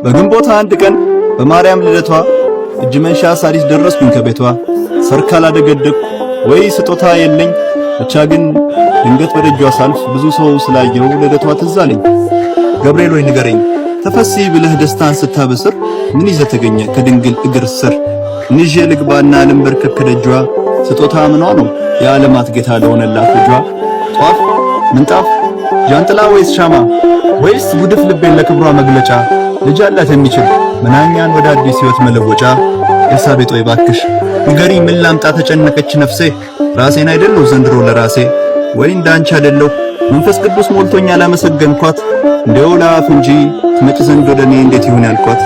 በግንቦት 1 ቀን በማርያም ልደቷ እጅ መንሻ ሳሪስ ደረስኩኝ ከቤቷ። ሰርክ አላደገደግኩ ወይ ስጦታ የለኝ፣ ብቻ ግን ድንገት በደጇ ሳልፍ ብዙ ሰው ስላየው ልደቷ ትዝ አለኝ። ገብርኤል ሆይ ንገረኝ፣ ተፈሲ ብለህ ደስታን ስታበስር ምን ይዘህ ተገኘ ከድንግል እግር ስር? ምን ይዤ ልግባና ልንበርከክ ከደጇ? ስጦታ ምኗ ነው የዓለማት ጌታ ለሆነላት ልጇ? ጧፍ፣ ምንጣፍ፣ ጃንጥላ ወይስ ሻማ ወይስ ጉድፍ ልቤን ለክብሯ መግለጫ? ልጅ አላት የሚችል መናኛን ወደ አዲስ ሕይወት መለወጫ። ኤልሳቤጥ ሆይ ባክሽ ንገሪኝ ምን ላምጣ ተጨነቀች ነፍሴ። ራሴን አይደለሁ ዘንድሮ ለራሴ፣ ወይ እንዳንቺ አይደለሁ መንፈስ ቅዱስ ሞልቶኛ ላመሰገንኳት። እንደው ለአፍ እንጂ ትመጪ ዘንድ ወደ እኔ እንዴት ይሁን ያልኳት።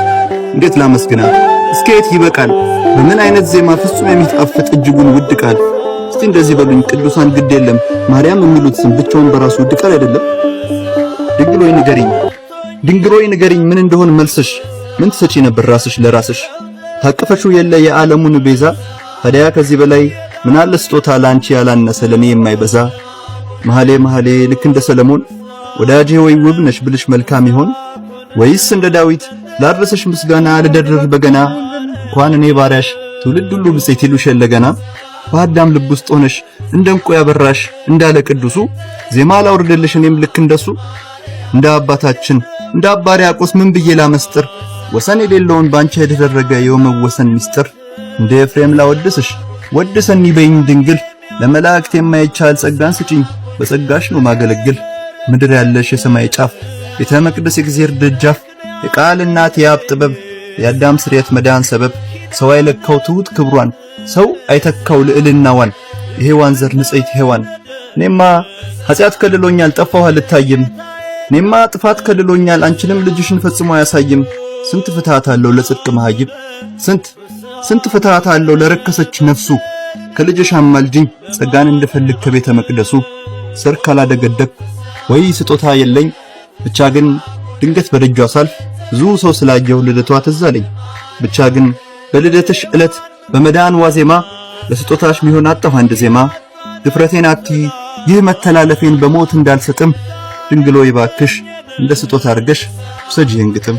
እንዴት ላመስግናት? እስከ የት ይበቃል? በምን አይነት ዜማ ፍጹም የሚጣፍጥ እጅጉን ውድ ቃል? እስቲ እንደዚህ በሉኝ ቅዱሳን፣ ግድ የለም ማርያም የሚሉት ስም ብቻውን በራሱ ውድ ቃል አይደለም? ድንግል ሆይ ንገሪኝ፣ ድንግል ሆይ ንገሪኝ ምን እንደሆን መልስሽ? ምን ትሰጪ ነበር ራስሽ ለራስሽ? ታቅፈሽው የለ የዓለሙን ቤዛ? ታዲያ ከዚህ በላይ ምን አለ ስጦታ ላንቺ ያላነሰ ለኔ የማይበዛ? መሐሌ መሐሌ ልክ እንደ ሰለሞን ወዳጄ ወይ ውብ ነሽ ብልሽ መልካም ይሆን? ወይስ እንደ ዳዊት ላድረሰሽ ምስጋና ልደርድር በገና? እንኳን እኔ ባሪያሽ ትውልድ ሁሉ ብፅዕት ይሉሽ የለ ገና። በአዳም ልብ ውስጥ ሆነሽ እንደ ዕንቁ ያበራሽ እንዳለ ቅዱሱ ዜማ ላውርድልሽ እኔም ልክ እንደሱ። እንደ አባታችን እንደ አባ ሕርያቆስ ምን ብዬ ላመስጥር ወሰን የሌለውን ባንቺ የተደረገ የመወሰን ሚስጥር? እንደ ኤፍሬም ላወድስሽ ወድሰኒ በይኝ ድንግል፣ ለመላእክት የማይቻል ጸጋን ስጪኝ በጸጋሽ ነው ማገለግል። ምድር ያለሽ የሰማይ ጫፍ ቤተ መቅደስ የእግዚአብሔር ደጃፍ፣ የቃል እናት የአብ ጥበብ የአዳም ስርየት መዳን ሰበብ፣ ሰው አይለካው ትሁት ክብሯን ሰው አይተካው ልዕልናዋን፣ የሔዋን ዘር ንጽሕት ሔዋን። እኔማ ኃጢአት ከልሎኛል ጠፋሁ አልታይም፣ እኔማ ጥፋት ከልሎኛል አንቺንም ልጅሽን ፈጽሞ አያሳይም። ስንት ፍትሃት አለው ለጽድቅ መሃይብ፣ ስንት ስንት ፍትሃት አለው ለረከሰች ነፍሱ። ከልጅሽ አማልጅኝ ጸጋን እንድፈልግ ከቤተ መቅደሱ። ሰርክ አላደገደግ ወይ ስጦታ የለኝ፣ ብቻ ግን ድንገት በደጇ ሳልፍ ብዙ ሰው ስላየሁ ልደቷ ትዝ አለኝ። ብቻ ግን በልደትሽ ዕለት በመዳን ዋዜማ ለስጦታሽ ሚሆን አጣሁ አንድ ዜማ። ድፍረቴን አትይ ይህ መተላለፌን በሞት እንዳልሰጥም፣ ድንግል ሆይ እባክሽ እንደ ስጦታ አድርገሽ ውሰጂ ይህን ግጥም።